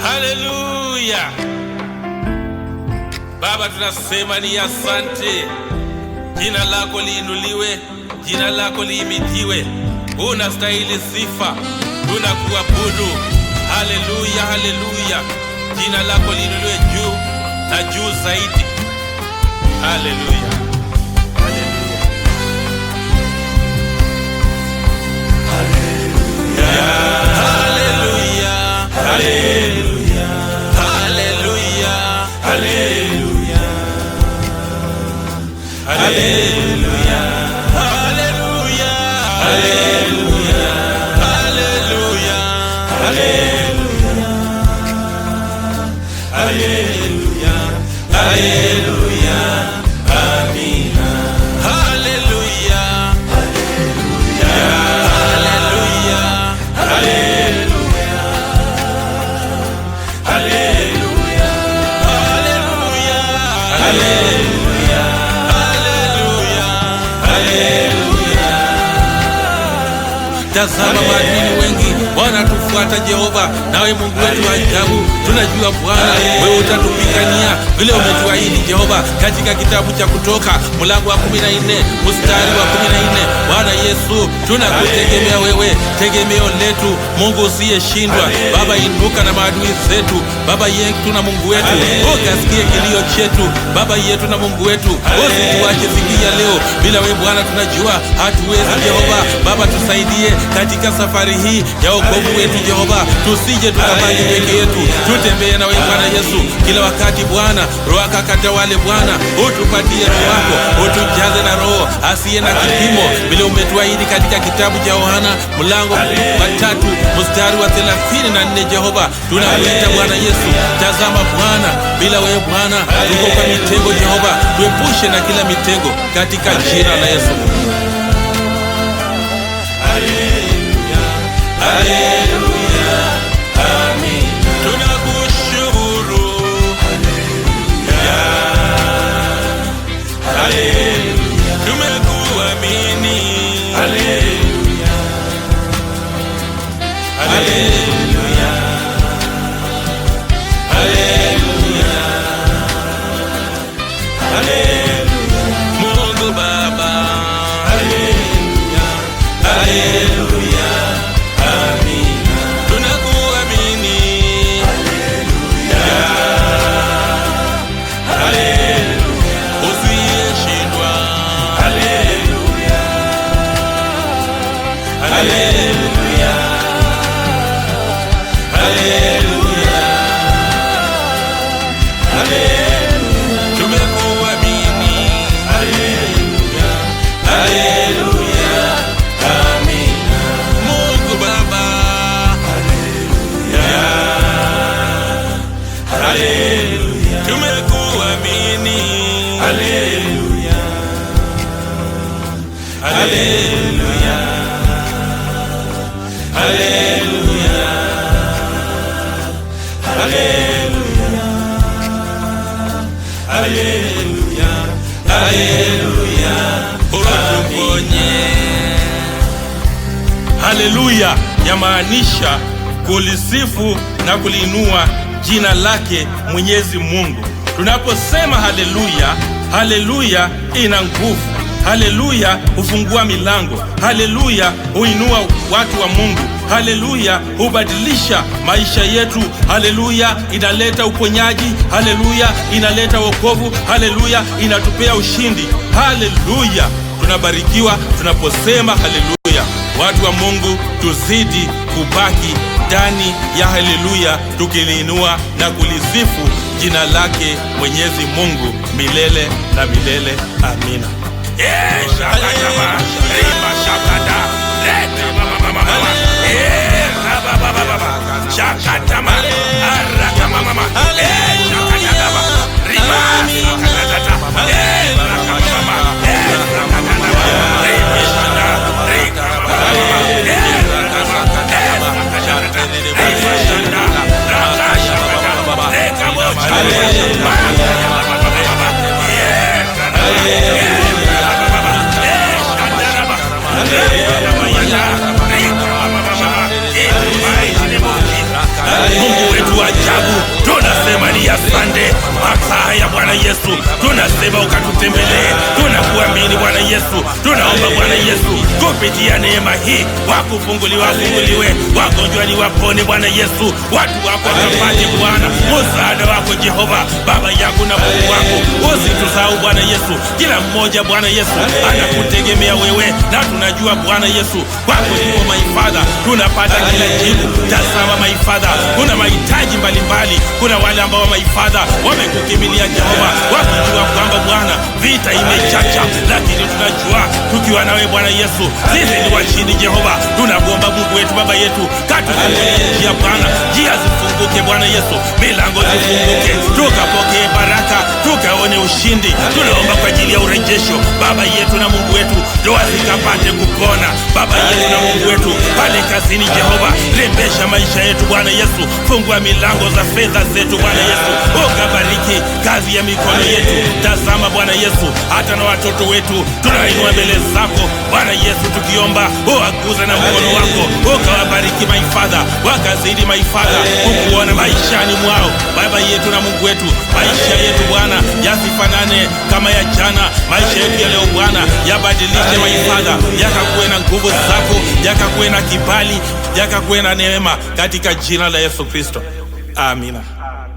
Haleluya! Baba, tunasema ni asante. Jina lako liinuliwe, jina lako liimidiwe. Unastahili sifa, tunakuabudu. Haleluya, haleluya! Jina lako liinuliwe juu na juu zaidi. Haleluya, haleluya. Haleluya, haleluya, haleluya, haleluya, haleluya, haleluya, haleluya, haleluya, haleluya, haleluya, amina. Haleluya, haleluya, haleluya, haleluya, haleluya, haleluya, haleluya, haleluya. Tazama, maadui wengi wanatufuata Jehova, nawe Mungu wetu wa ajabu, tunajua Bwana wewe utatupigania vile umetuahidi Jehova, katika kitabu cha Kutoka mlango wa 14 mstari wa 14. Bwana Yesu, tunakutegemea wewe, tegemeo letu, Mungu usiyeshindwa. Baba, inuka na maadui zetu, Baba yetu na Mungu wetu, ukasikie kilio chetu, Baba yetu na Mungu wetu, usituache siku ya leo. Bila wewe Bwana tunajua hatuwezi Jehova. Baba, tusaidie katika safari hii ya wokovu wetu Jehova, tusije tukabaki peke yetu, tutembee na wewe Bwana Yesu kila wakati Bwana. Roho akatawale Bwana, utupatie Roho wako, utujaze na Roho asiye na kipimo, vile umetuahidi katika kitabu cha Yohana mlango wa 3 mstari wa 34. Jehova, tunakuita Bwana Yesu. Tazama Bwana, bila wewe Bwana tuko kwa mitego Jehova, tuepushe na kila mitego katika jina la Yesu. Haleluya, amina. Tunakushukuru. Haleluya, tumekuamini. Haleluya, haleluya, haleluya, haleluya. Mungu Baba, haleluya, haleluya, amina. Tunakuamini. Haleluya, usiyeshindwa. Haleluya, haleluya, haleluya, haleluya. Tumekuamini. Haleluya, haleluya, amina. Mungu Baba, haleluya, haleluya, tumekuamini. Haleluya, haleluya, haleluya, haleluya, haleluya, haleluya, utuponye. Haleluya yamaanisha kulisifu na kuliinua jina lake Mwenyezi Mungu. Tunaposema haleluya, haleluya ina nguvu. Haleluya hufungua milango. Haleluya huinua watu wa Mungu. Haleluya hubadilisha maisha yetu. Haleluya inaleta uponyaji. Haleluya inaleta wokovu. Haleluya inatupea ushindi. Haleluya tunabarikiwa tunaposema haleluya. Watu wa Mungu, tuzidi kubaki ndani ya haleluya, tukiliinua na kulisifu jina lake Mwenyezi Mungu milele na milele. Amina. Shakatama, riba shakata, leta mama mama mama, raba baba baba, shakatama, araka mama mama, shakatama, riba shakatata, raka mama, rakatama, riba shaka, rika mama mama, raka mama, shakata, riba shaka, raka shakata, reka moja, mama mama, Mungu wetu wa ajabu. Tunasema ukatutembelee, tunakuamini Bwana Yesu. Tunaomba Bwana Yesu, kupitia neema hii, wakufunguliwa wafunguliwe, wagonjwa ni wapone Bwana Yesu, watu wako wakapate Bwana msaada wako Jehova, Baba yangu na Mungu wangu, usitusahau Bwana Yesu. Kila mmoja Bwana Yesu anakutegemea wewe, na tunajua Bwana Yesu, kwako ndipo my Father tunapata kila jibu. Tazama my Father, kuna mahitaji mbalimbali, kuna wale ambao my Father wamekukimbilia Jehova, wakijua kwamba Bwana vita imechacha, lakini tunajua tukiwa nawe Bwana Yesu sisi ni washindi. Jehova, tunakuomba Mungu wetu, Baba yetu, katufungulie njia Bwana, njia zifunguke Bwana Yesu, milango zifunguke, tukapokee baraka, tukaone ushindi. Tunaomba kwa ajili ya urejesho Baba yetu na Mungu wetu, ndoa zikapate kupona Baba yetu na Mungu wetu, pale kazini Jehova, rembesha maisha yetu Bwana Yesu, fungua milango za fedha zetu Bwana Yesu, ukabariki kazi ya mikono yetu. Tazama Bwana Yesu, hata na watoto wetu tunainua mbele zako Bwana Yesu, tukiomba uwaguze na mkono wako, ukawabariki my Father, wakazidi my Father kukuona maishani mwao. Baba yetu na Mungu wetu, maisha yetu Bwana yasifanane kama ya jana, maisha yetu ya leo Bwana yabadilishe my Father, yakakuwe na nguvu zako, yakakuwe na kibali, yakakuwe na neema, katika jina la Yesu Kristo, amina.